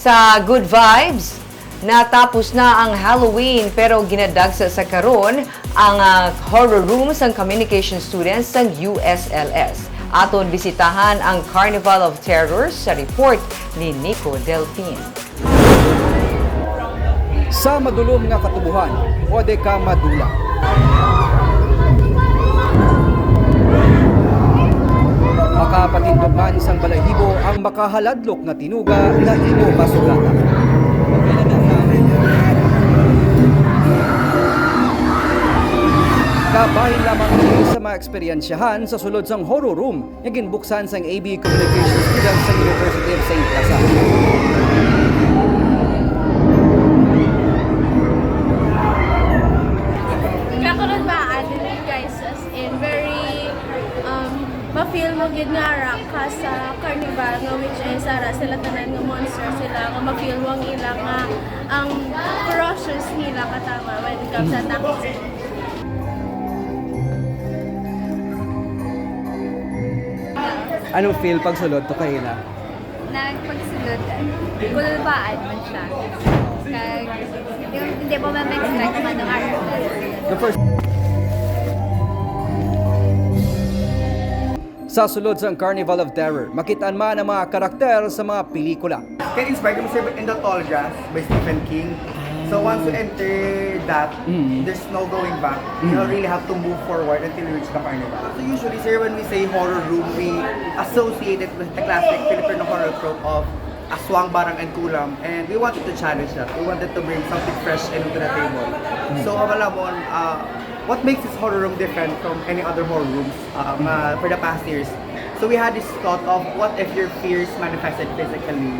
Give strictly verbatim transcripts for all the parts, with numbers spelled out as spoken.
Sa good vibes, natapos na ang Halloween, pero ginadagsa sa karon ang, ah, horror room sang communication students sang U S L S. Aton bisitahan ang Carnival of Terror sa report ni Nico Delfin. Sa madulom nga katubohan, pwede ka madula. Makapatindog man sang balahibo ang makahaladlok nga tinuga nga imo masugatan. Kabahin lamang ini sa mga eksperyensyahan sa sulod sang horror room nga ginbuksan sang A B Communication students sa University of Saint Lazaro. Kakulunbaan, guys, as in, very, um, ma-feel mo gid nga ara ka sa carnival, nga which is ara sila tanan nga monster sila, nga ma-feel mo ang ila nga, ang ferocious nila katama when it comes sa tactics. Anong feel pag sulod to kaila? Nagpagsulod, kulubaan man siya. Kag, yung hindi mo ma-expect man ang art. The first Sa sulod sang Carnival of Terror, makit-an man ang mga karakter sa mga pelikula. Kaya inspired kami, sir, in The Tall Grass by Stephen King. So once you enter that, Mm. there's no going back. You Mm. really have to move forward until you reach the carnival. So usually, sir, when we say horror room, we associate it with the classic Filipino horror trope of aswang, barang, and kulam. And we wanted to challenge that. We wanted to bring something fresh and new to the table. So, Abalamon, uh, what makes this horror room different from any other horror rooms uh, uh, for the past years? So we had this thought of what if your fears manifested physically.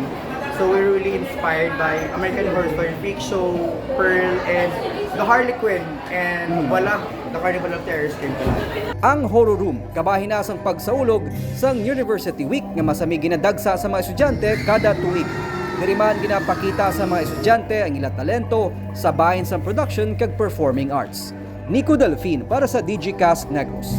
So we're really inspired by American Horror Story, Freak Show, Pearl, and The Harley Quinn. And voila, the Carnival of Terrors came to life. Ang horror room kabahin na sang pagsaulog sang University Week nga masami ginadagsa sa mga estudyante kada tuig. Diri man ginapakita sa mga estudyante ang ila talento sa bahin sang production kag performing arts. Nico Delfin para sa Digicast Negros.